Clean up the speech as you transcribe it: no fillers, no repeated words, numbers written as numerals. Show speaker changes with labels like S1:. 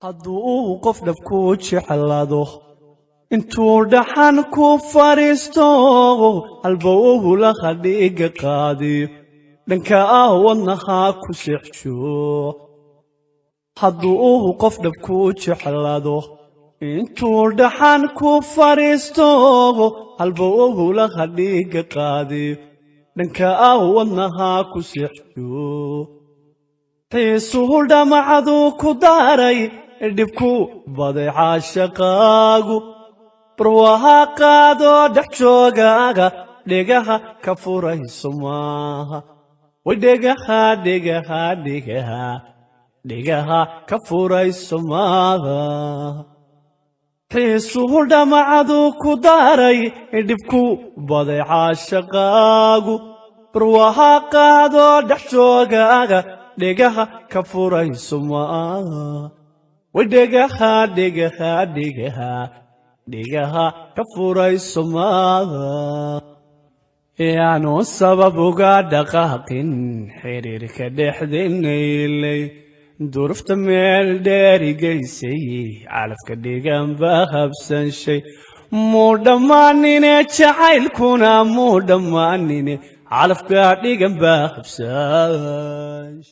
S1: Hadduu qof dhab ku jeclaado, intuu dhaxan ku fadhiisto, halbowlaha dhiiga qaadiyo, dhanka ah wadnaha ku seexsho. Hadduu qof dhab ku jeclaado, intuu dhaxan ku fadhiisto, halbowlaha dhiiga qaadiyo, dhanka ah wadnaha ku seexsho. Xiisuhu dhamacdu ku daaray, dhibku baday caashaqaagu, barwaha qaadoo dhex joogaaga, dhegaha ka furayso maaha. Way dhegaha, dhegaha, dhegaha, dhegaha ka furayso maaha. Xiisuhu dhamacdu ku daaray, dhibku baday caashaqaagu, barwaha qaadoo dhex joogaaga, dhegaha ka furayso maaha. Way dhegaha, dhegaha, dhegaha, dhegaha ka furayso maaha. Yaanu sabab uga dhaqaaqin xiriirka dhexdenaylay, durufta meel dheerigaysay, calafka dhigan ba habsanshay. Muu dhammaanine jacaylkuna, muu dhammaanine calafka dhigan ba habsan.